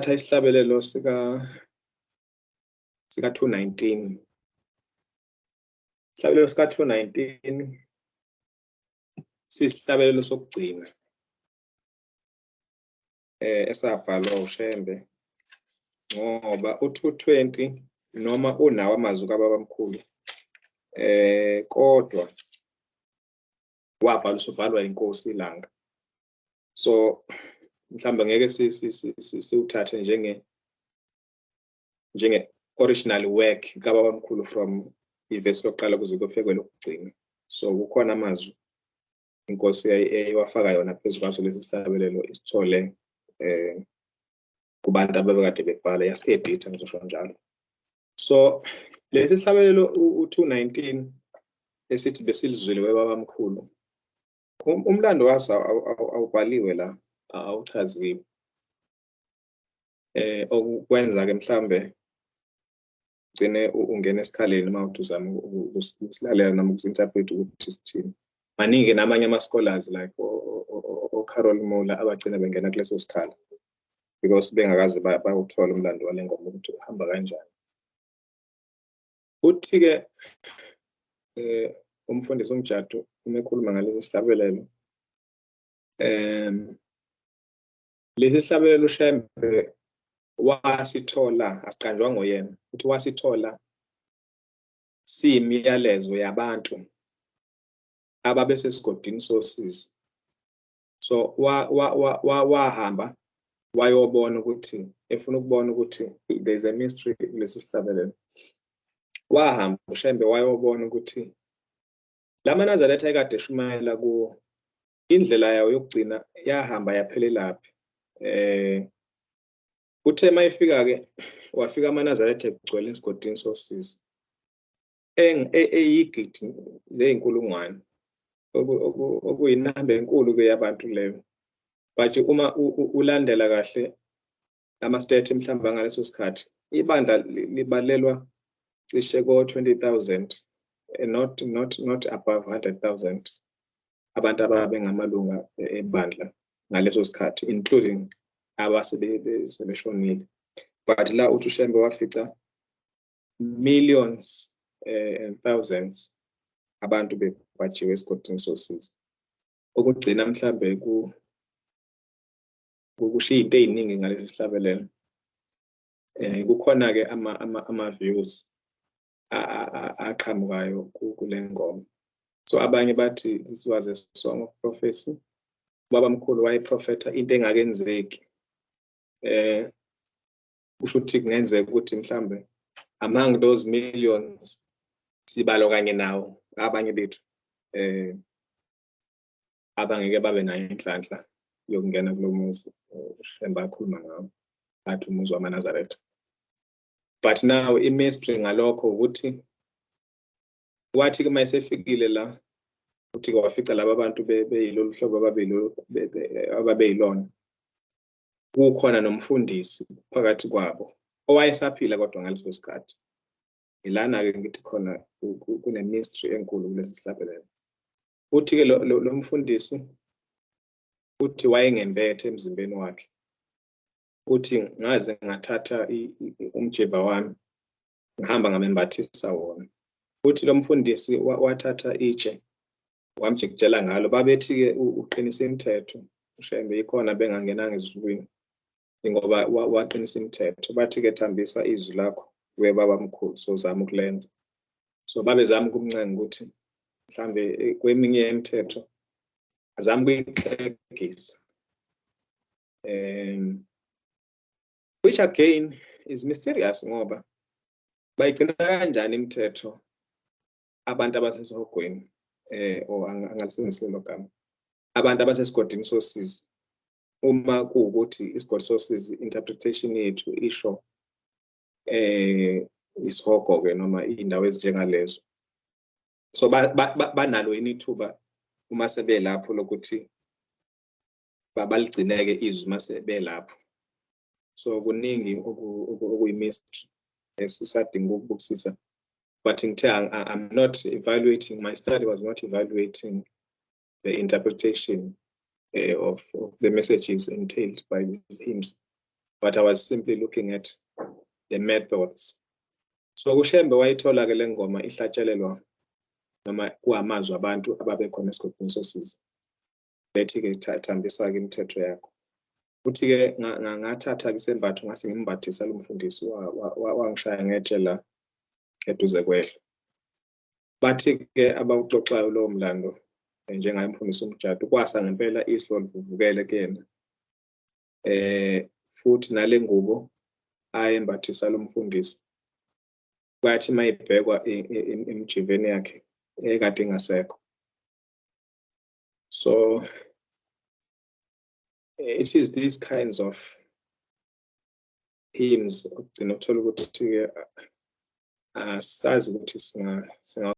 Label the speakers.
Speaker 1: Ngizothatha isihlabelelo sika 219. Isihlabelelo sika 219 sisihlabelelo sokugcina esabhalwa uShembe, ngoba u220 noma unawo amazwi kababamkhulu, kodwa wabhala usubhalwa inkosi iLanga, so mhlawumbe ngeke siwuthathe njenge original work kababamkhulu from ivesi lokuqala kuze kufike kwelokugcina. So kukhona amazwi inkosi eyiwafaka yona phezu kwaso lesi sihlabelelo, isithole kubantu ababekade bebhala, yasi-editha, ngizosho njalo. So lesi sihlabelelo u-219 esithi "Besilizwile webabamkhulu", umlando waso awubhaliwe la, awuchaziwe, okwenza ke mhlambe ugcine ungena esikhaleni uma uthi uzama ukusilalela noma ukusi-interpret ukuthi sithini. Maningi namanye ama-scholars like o-Carol Muller abagcina bengena kuleso sikhala because bengakaze bawuthola umlando wale ngoma ukuthi uhamba kanjani. Uthi-ke umfundisi uMjadu uma ekhuluma ngalesi sihlabelelo, lesi sihlabelelo uShembe wasithola, asiqanjwa ngoyena, uthi wasithola siyimiyalezo yabantu ababesesigodini sosizi. So wahamba wayobona ukuthi, efuna ukubona ukuthi there is a mystery kulesi sihlabelelo. Wahamba uShembe wayobona ukuthi lamaNazaretha ekade eshumayela kuwo, indlela yawo yokugcina yahamba yaphelelaphi. Uthe mayifika-ke, wafika amaNazaretha egcwele esigodini sosizi, eyigidi ley'nkulungwane, okuyinamba enkulu-ke yabantu leyo. But uma ulandela kahle ama-stats mhlawumbe ngaleso sikhathi, ibandla libalelwa cishe ko-20,000, not above 100,000 abantu ababengamalunga ebandla ngaleso sikhathi, including abasebeshonile. But la uthi uShembe wafica millions and thousands abantu bebhajiwe esigodini sosizi, okugcina mhlambe ku kushiya into ey'ningi ngalesi sihlabelelo. Kukhona-ke ama-views aqhamukayo kule ngoma. So abanye bathi this was a song of prophecy, babamkhulu wayeprofetha into engakenzeki. Kusho ukuthi kungenzeka ukuthi mhlambe among those millions sibalo kanye nawo abanye bethu abangeke babe nayo inhlanhla yokungena kulo muzi uShembe akhuluma ngawo, athi umuzi wamaNazaretha. But now i-mystery ngalokho ukuthi wathi-ke uma esefikile la, uthi-ke wafica laba bantu beyilolu hlobo ababeyilona, kukhona nomfundisi phakathi kwabo owayesaphila kodwa ngaleso sikhathi. Ilana-ke ngithi khona kune-mystery enkulu kulesi sihlabelelo. Uthi-ke lo mfundisi, uthi wayengembethe emzimbeni wakhe. Uthi ngaze ngathatha umjiva wami, ngihamba ngamembathisa wona. Uthi lo mfundisi wathatha itshe, wamjikijela ngalo. Babethi-ke uqinisa imithetho uShembe, ikhona bengangenanga ezulwini ngoba waqinisa imithetho. Bathi-ke, "Thambisa izwi lakho webabamkhulu, sozama ukulenza." So babezama ukumncenga ukuthi mhlambe kweminye yemithetho azame ukuyixegisa, which again is mysterious, ngoba bayigcina kanjani imithetho abantu abasesihogweni, or angalisebenzisi lelo gama, abantu abasesigodini sosizi, uma kuwukuthi isigodi sosizi, interpretation yethu isho isihogo ke noma iy'ndawo ezinjengalezo? So banalo yini ithuba uma sebelapho lokuthi baligcineke izwi uma sebelapho? So kuningi okuyi-mystery esisadinga ukubukisisa, but ngithe I'm not evaluating, my study was not evaluating the interpretation of the messages entailed by these hymns. But I was simply looking at the methods. So kuShembe wayithola-ke le ngoma ihlatshelelwa noma kuamazwi abantu ababekhona esigodini sosizi, bethi-ke, "Thambisa-ke imithetho yakho." Uthi-ke, "Ngathatha-ke isembatho, ngase ngimbathisa lo mfundisi, wangishaya ngetshe la eduze kwehlo." Bathi-ke abawuxoxayo lowo mlando, njengaye umfundisi uMjadu, kwasa ngempela ihlo livuvukele kuyena, futhi nale ngubo ayembathisa lo mfundisi, kwathi mayibhekwa emjiveni yakhe ekade ingasekho. So it is these kinds of hymns okugcina uthola ukuthi-ke asazi ukuthi singa